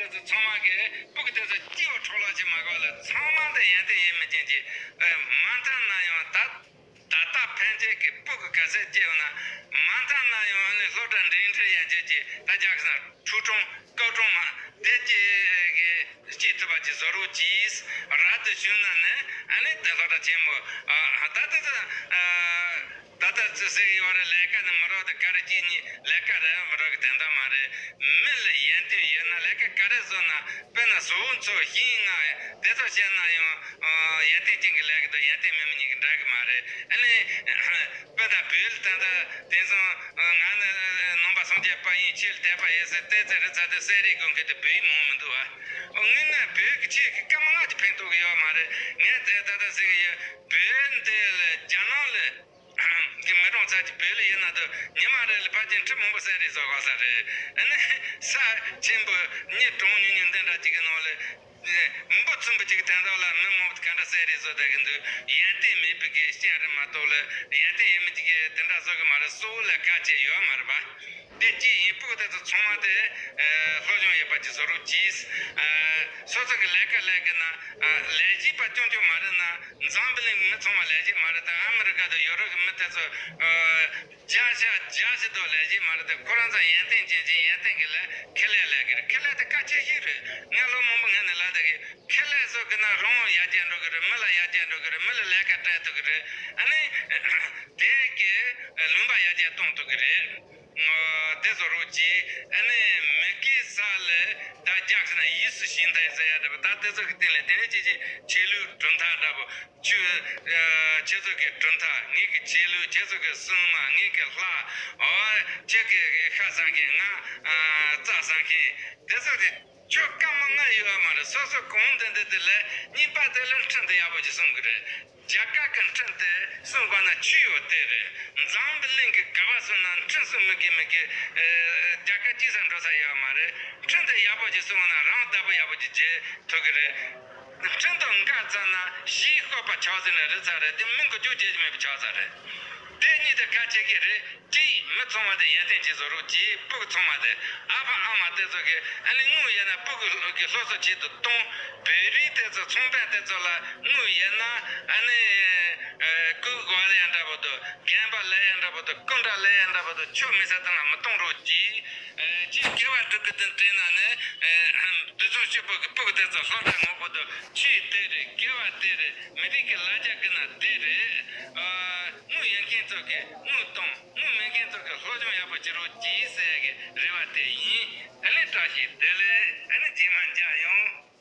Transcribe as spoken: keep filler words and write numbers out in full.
དེ་ཚོ་ཚང་མ་གི་སྤུ་གུ་དེ་ཚོ་སྐྱེ་བ་འཕྲོ་བརླག་བྱེད་མ་དགོས་ལ། ཚང་མ་དེ་ཡོན་ཏན་ཡིན་མིན་ཅན་གྱི་མ་མཐའ་ན་ཡང་ད། ད་ལྟ་ཕན་ཆད་ཀྱི་སྤུ་གུ་ག་ཚད་སྐྱེ་ཡོད་ན་མ་མཐའ་ན་ཡང་ཨ་ནི་སློབ་གྲྭ་འབྲིང་ཁྲི་ཡན་ཆད་ཀྱི་ད་རྒྱག་ས་ཕྲུག་གྲོང་སྐབས་གྲོང་མ་དེ་ཀྱི་གི་སྐྱེ་ཐུབ་པ་ཅིག་བཟོ་རོགས་གྱིས། རབ་ཏུ་བྱུང་ན་ནི་ཨ་ནི་དེ་སློབ་གྲྭ་ཆེན་མོ་ཨ་ད་ལྟ་ད་ད་ལྟ་ཚེ་ཟེར་གི་ཡོད་རེད། ལས་ཀ་ནི་མི་རོགས་དེ་ག་རེ་སྐྱེ་ནི་ལས་ཀ་རེད་མི་རོགས་གི་དོན་དག་མ་རེད། མི་ལ་ཡོན་ཏན་ཡོད་ན་ལས་ཀ་ག་རེ་བཟོ་ན། དཔེར་ན་ཟོག་འཚོ་ཤིང་ང་དེ་ཚོ་བཤད་ན་ཡང་ཡོན་ཏན་ཅན་གྱི་ལས་ཀ་དང་ཡོན་ཏན་མེད་མི་གཉིས་ཀྱི་འདྲ་གི་མ་རེད། ཨ་ནི་དཔེར་ན་བོད་ལ་ད་ལྟ་དེང་སང་ང་ནི་ནང་པ་སངས་རྒྱས་པ་ཡིན། ཆོས་ལ་དད་པ་ཡོད་ཟེར་བལྟས་ཚེ་རི་ཚ་དེ་གསེར་རི་དགོན་མཁན་དེ་བོད་ཡིག་མང་མི་འདུག་བ། དངོས་གནས་བོད་ཀྱི་ཆོས་ཀྱི་སྐར་མ་ལྔ་ཅིག་ཕན་ཐོགས་ཀྱི་ཡོད་མ་རེད། ངས་དེ་ད་ལྟ་ཟེར་གི་ཡོད། བོད་འདི་ལ་རྒྱ་ནག་ལ། གི་མི་གྲངས་ཚ་གྱི་བོད་ལ་ཡིན་ན་དུ་ཉི་མ་རེ་ལ་ཕལ་ཆེར་ཁྲི་མང་པོ་གསེར་རི་བཟོ་ག་ས་རེད། ཨ་ནི་ས་ཆེན་པོ་མི་གྲངས་ཉུང་ཉུང་འདི་འདྲ་ཅིག་གི་ནང་ལ་འབུ་ཚོན་པོ་ཅིག་གི་དན་རྟགས་ལ་མི་མང་པོ་ག་འདྲ་གསེར་རི་བཟོ་བསྡད་གི་འདུག་ཡོན་ཏན་མེད་པའི་གི་རྐྱེན་རེད་མ་གཏོགས་ལ་ཡོན་ཏན་ཡོད་མི་ཅིག་གི་དེ་འདྲ་བཟོ་གི་མ་རེད། གཙོ་བོ་ལ་གལ་ཆེ་ཡོད་མ་རེད་པ། དེ་གཅིག་ཡིན། སྤུ་གུ་དེ་ཚོ་ཚང་མ་དེ་ཨ་སློབ་སྦྱོང་ཡོད་པ་ཅིག་བཟོ་རོགས་གྱིས། ཨ་སོ་སོ་གི་ལས་ཀ་ལས་ཀྱི་ན་ཨ་ལས་བྱེད་པ་རྐྱང་རྐྱང་མ་རེད་ན། འཛམ་བུ་གླིང་གི་མི་ཚང་མ་ལས་བྱེད་མ་རེད་དེ། ཨ་མི་རི་ཀ་དང་ཡོ་རོབ་ཀྱི་མི་དེ་ཚོ་ཨ་བརྒྱ་ཆ་བརྒྱ་ཞིག་དང་ལས་བྱེད་མ་རེད་དེ། ཁོ་རང་ཚོ་ཡོན་ཏན་ཅན་ཅིག་ཡོན་ཏན་གྱི་ལས་ཁེ་ལས་ལས་ཀྱི་རེད། ཁེ་ལས་དེ་གལ་ཆེ་ཤོས་རེད། ངས་ལོ་མང་པོ་སྔོན་ནས་ལབ་བསྡད་གི། ཁེ་ལས་བཟོ་གི་ན་རང་དབང་ཡར་རྒྱས་འགྲོ་གི་རེད། མི་ལ་ཡར་རྒྱས་འགྲོ་གི་རེད། མི་ལ་ལས་ཀ་སྤྲད་ཐུབ་གི་རེད། ཨ་ནི་དེ་གི་ལུང་པ་ཡར་རྒྱས་གཏོང་ཐུབ་གི་རེད། ཨ་དེ་བཟོ་རོགས་གྱིས། ཨ་ནི་མི་དགེ་བ་ལ་ད་རྒྱག་ཟེར་ན་ཡིད་སུ་ཞིག་འདི་ཟེར་ཡ་འདྲ་པོ། ད་དེ་ཚོ་གི་སྟེང་ལ་དེ་ནས་ཅི་ཅི་ཆོས་ལུགས་གྲུབ་མཐའ་འདྲ་པོ། ཆོས་ཨ་ཁྱེད་ཚོ་གི་གྲུབ་མཐའ། ངེད་ཀྱི་ཆོས་ལུགས། ཁྱེད་ཚོ་གི་སྲུང་མ། ངེད་ཀྱི་ལྷ། ཨོ་ཁྱེད་ཀྱི་ཤ་ཟ་མཁན། ང་ཨ་རྩྭ་ཟ་མཁན། དེ་ཚོ་གི་ཆོས་སྐར་མ་ལྔ་ཡོད་མ་རེད། སོ་སོ་གང་འདོད་འདོད་དེ་ལས། གཉིས་པ་དེ་ལ་ཁྲིམས་དེ་ཡག་པོ་ཅིག་སྲུང་གི་རེད། རྒྱ་གར་གྱི་ཁྲིམས་དེ་སྲུང་དགོས་ན་ཆོས་ཡོད་དེ་རེད། འཛམ་བུ་གླིང་གི་ག་པར་སོང་ན་ཁྲིམས་སྲུང་མི་དགོས་མི་དགོས། ཨེ་རྒྱ་གར་ཅི་ས་འགྲོ་ས་ཡོད་མ་རེད། ཁྲིམས་དེ་ཡག་པོ་ཅིག་སྲུང་ན་རང་བདག་པོ་ཡག་པོ་ཅིག་བྱེད་ཐུབ་ཀྱི་རེད། ཁྲིམས་དང་འགལ་ཙམ་ན་ཞེས་བཀོད་པ་ཆགས་ཟིན་ན་རི་ཚ་རེད། དེ་མིན་གྱི་རྒྱུ་བྱེད་ཀྱི་མེད་པ་ཆགས་ཚར་རེད། དེ་གཉིས་དེ་གལ་ཆེ་གི་རེད། གཅིག་མི་ཚང་མ་དེ་ཡོན་ཏན་ཅིག་བཟོ་རོགས་གྱིས། སྤུ་གུ་ཚང་མ་དེ་ཨ་ཕ་ཨ་མ་དེ་ཚོ་གི་ཨ་ནི་དངུལ་ཡོད་ན་སྤུ་གུ་གི་སློབ་གསོ་ཆེད་དུ་གཏོང་། བོད་རིགས་དེ་ཚོ་ཚོང་དཔོན་དེ་ཚོ་ལ་དངུལ་ཡོད་ན་ཨ་ནི་ཨ་སྐུ་གོ་ལ་ཡང་འདྲ་པོ་འདུག་རྒན་པ་ལ་ཡང་འདྲ་པོ་འདུག་སྐུ་འདྲ་ལ་ཡང་འདྲ་པོ་འདུག་ཆོས་མི་ཟེར་དེ་ལ་མི་གཏོང་རོགས་གྱིས། ཨ་ཅིག་དགེ་བ་སྒྲུབ་གི་དེ་དྲན་ན་ནི་ཨ་དུས་ཚོད་སྐྱིད་པོ་གི་སྤུ་གུ་དེ་ཚོ་སློབ་གྲྭ་ངོ་དགོས་འདུག་ཆོས་དེ་རེད། དགེ་བ་དེ་རེད། མི་རིགས་ཀྱི་ལ་རྒྱ་གི་ན་དེ་རེད། ཨ་དངུལ་ཡོད་མཁན་ཚོ་གིས་དངུལ་གཏོང་། དངུལ་མེད་མཁན་ཚོ་གིས་སློབ་སྦྱོང་ཡག་པོ་བྱེད་རོགས་གྱིས་ཟེར་གི་རེ་བ་དེ་ཡིན། ཨ་ནི་བཀྲ་ཤིས་བདེ་ལེགས། ཨ་ནི་རྗེས་མ་མཇལ་ཡོང་།